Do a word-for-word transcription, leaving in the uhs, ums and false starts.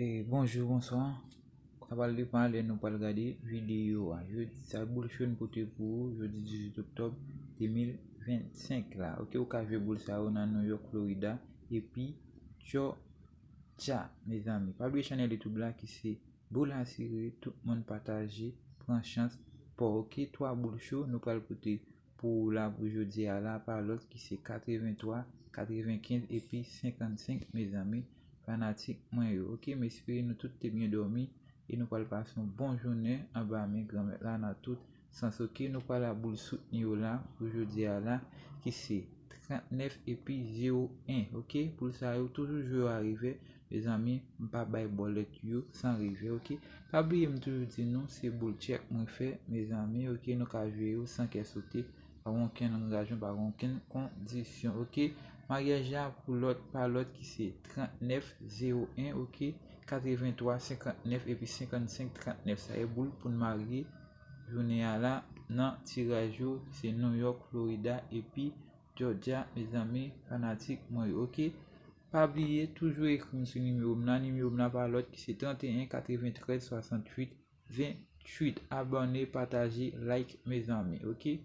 E bonjou, bonswa. Sa pral depann lè nou pral gade videyo a. Jodi sa, boul cho n pote pou ou, jodi dizuit oktòb de mil vennsenk la. Ok, ou ka jwe boul sa yo nan New York, Florida, epi Georgia, mezanmi. Pa bliye chanèl YouTube la ki se Boul Asire, tout moun pataje, pran chans pa w. Ok, twa boul cho nou pral pote pou ou la pou jodi a la, pa lòt ki se katrevenntwa, katrevenkenz epi senkannsenk, mezanmi, fanatik mwen yo. Ok, m espere nou tout te byen dòmi e nou pral pase yon bon jounen anba men Granmèt la nan tout sans. Ok, nou pral a boul soutni yo la pou jodi a la, ki se trannèf epi zewo en. Ok, boul sa yo toujou jwe yo a revè, mezanmi, m pa bay bòlèt yo san revè. Ok, pa bliye m toujou di nou se boul tchèk mwen fè, mezanmi. Ok, nou ka jwe yo san kè sote, pa gen okenn angajman, pa gen okenn kondisyon. Ok, maryaj la pou lòt, pa lòt ki se trannèf zewo en. Ok, katrevenntwa senkannèf epi senkannsenk trannèf. Sa e boul pou n marye jounen a la nan tiraj yo, se New York, Florida epi Georgia, mezanmi, fanatik mwen yo. Ok, pa bliye toujou ekri m sou nimewo m nan. Nimewo m nan pa lòt ki se trannteyen katreventrèz swasantuit venntuit. Abòne, pataje, like, mezanmi. Ok,